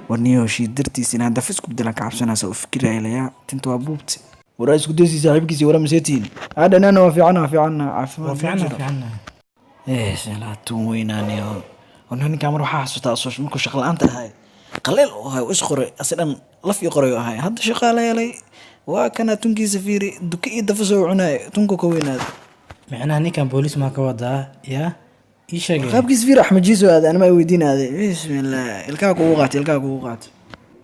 Warniyo shii dartiis inaan daf isku bedelan ka cabsanaysa u fikiraya layaa tinta waa buubti. Waraa isku daysi saaxiibkiisii wara maseetiin. Hadhanana waa fiicana waa fiicana caafimaad. Waa fiicana fiicana. Eh, salaatun weynaaniyo. Warniyo ninkaan mar waxaa xasuustaa asoo markuu shaqo la'aanta ahay. Qaleel oo ahay is qoray asi dhan laf ii qoray oo ahay. Hadda shaqaa la helay. Waa kana tunkiisa fiiri duka iyo dafa soo cunaay tunka ka weynaada. Micnaha ninkan booliis maa ka wadaa yaa ii sheegay. Qaabkiis fiir Axmed Jiiso aad anima weydiinaaday. Bismillah ilkaha kugu qaatay ilkaha kugu qaatay.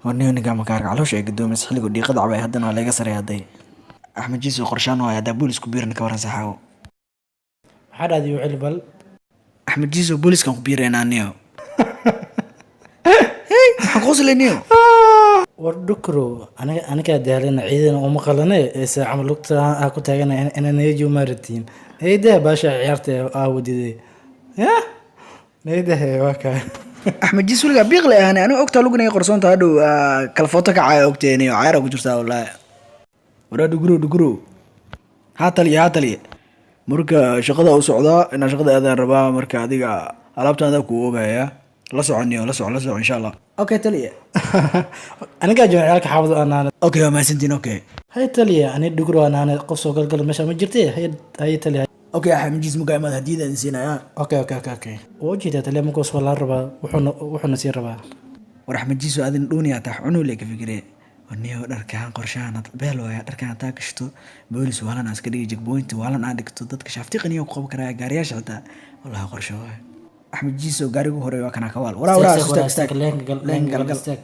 Warniyo ninkaan makaarka caloosha ay gadoomaysa xilligu dhiiqada cabay haddana waa laga saray hadday. Axmed Jiiso qorshaan waay haddaa boolis ku biirin ka waran saxaawo. Maxaa dhahday u celi bal. Axmed Jiiso booliskan ku biiraynaa niyo. Hey, maxaa ku qoslayniyo? War dhukrow aniga anigaa daalana ciidana uma qalane ee saaca lugta aa ku taagana ina nayaji uma ratiin. Nayadaha baasha ciyaarta aa wadiday. Ya nayadaha waa kaa. Axmed Jiiso weligaa biiq le ahaanay aniga ogtaa lugna ay qarsoon tahay hadhow kala footo ka caaya ogteeniyo caayara ku jirtaa wallaahi. Waraa dhuguro dhuguro. Haa taliya haa taliya. Marka shaqada u socdaa inaan shaqada aadaan rabaa marka adiga alaabtan adaa kuu ogaya la soconiyo la soco la soco insha Allah. Okay taliya. Anigaa jooga ciyaalka xaafada anaana. Okay waa mahadsantiin okay. Hay taliya ani dhugro anaana qof soo galgal meesha ma jirtay hay hay taliya. Okay Axmed Jiiso mugaa imaad hadiyadaan siinayaa. Okay okay okay okay. Waa ujeedaa taliya markuu soo laa rabaa wuxuuna wuxuuna sii rabaa. War Axmed Jiiso adin dhuuniyaa tax cunuu le ka fikiree. Warniyo dharkaan qorshahan beel waaya dharkaan hataa gashto boolis waalan aa iska dhigi jagboynta waalan aa dhigto dadka shaaftiqaniyo ku qaban karaa gaariyaasha xitaa wallahi qorsho waaya. Axmed Jiiso gaarigu hore waa kanaa kawaal. Waraa waraa istaag istaag. Leenka gal Leenka leenka gal gal gal. istaag.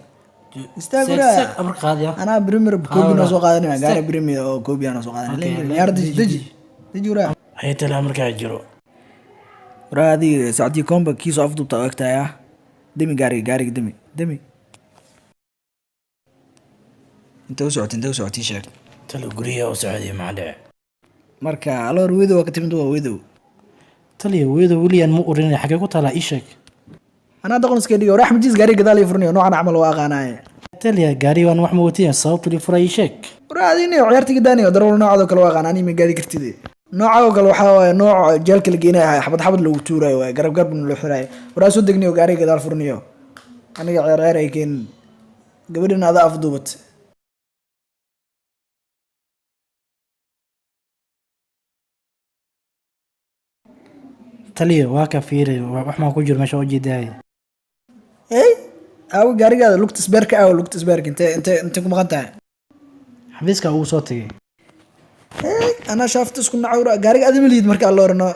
Istaag Istaag waraa. istaag amar qaadiya. Anaa premier koobi noo soo qaadanaya gaari Istaag. premier oo koobi aan soo qaadanaya. Okay, Leenka yaar deji deji. Deji waraa. Hay taliya amarkaa jiro. Waraa adiga sacdii komba kiisoo afduubta oo egtahay ah. Demi gaariga gaariga demi demi. Intee u socotay intee u socotay sheeg. Taliya guriga u socday maxaa dhici. Marka aloor wedow waa ka timid waa wedow. Taliya weedo weliyaan ma urinay xagee ku taalaa ii sheeg. Anaa doqon iska dhigay war Axmed Jiis gaariga gadaal ii furnayo noocan camal waa aqaanaaye. Taliya gaari waan wax ma watiya sababta lii furay ii sheeg. War adina ciyaartiga daaniyo darawal noocaadoo kale waa aqaanaa anima gaadi kartid. Noocaadoo kale waxaa waaye nooc jeelka la geynayo xabad xabad loogu tuurayo waaye garab garabna loo xiraayo. Waraa soo degniyo gaariga gadaal furnayo. Aniga ciyaar ciyaar ay keenin. Gabadhina adaa afduubat. Taliya waa ka fiiray wax maa ku jiro meesha u jeedaay. Hey, aawo gaarigaada lugta isbeerka aawo lugta isbeerka intee intee intee ku maqan tahay? Xafiiska uu soo tagay. Hey, anaa shaafta isku nacawra gaariga adima liid marka alla orano.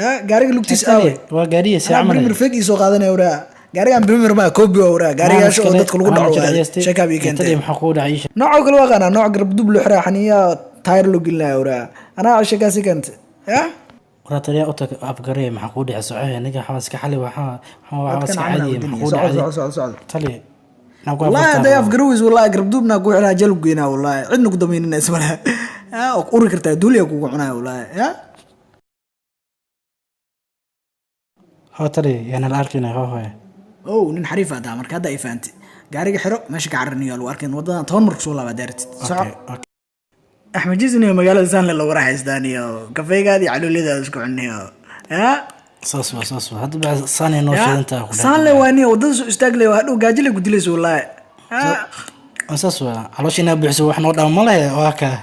Ha, gaariga lugtiis aawe. Taliya waa gaariga si Anaa camal. premier fake ii soo qaadanaya waraa. Gaarigan premier ma koobi waa waraa. Gaarigaasha oo dadka lagu dhaco waa sheekaab ii keentay. Taliya maxaa kugu dhacay ii sheeg. Nooc kale waa qanaa nooc garab dub loo xiraa xaniya taayir loo gelinaya waraa. Anaa sheekaasi keentay. Ya? Waraa taliya u tag afgaree maxaa kugu dhacay socohe ninka waxaa iska xali waxaa waxaa Dadkan iska camal caadiye aan maxaa kugu wadinaya. dhacay. Soco soco soco. Taliya naa ku Wallahi afartaa hadday rabaa. afgaroweys wallahi garab duubna ku xiraa jeel ku geynaa wallahi. Cidna ku damaynina ismalaha. Ya, oo uri kartaa duuliya kugu cunaya wallahi. Ya? Hoo taliya yaana la arkayna hoo hooye. Oh, nin xariif ah taa marka hadda ay fahantay. Gaariga xiro meesha ka cararniyo lagu arkayn wadadan 10 mar kusoo laabaa daartid. Soco. Okay okay. Axmed Jiiso iyo magaalada Saanle lagu raaxaystaaniyo kafeegaada iyo calooliyadaada isku cuniyo. Ya? Saas waa saas waa hadda baa saanay noo Ya? sheedantaa ku Saanle waa niyo wadada soo istaag leh hadhow gaajo leh ku dilayso wallahi. Ya? Saas waa caloosha inaa buuxiso wax noo dhaama ma lehe waa kaa.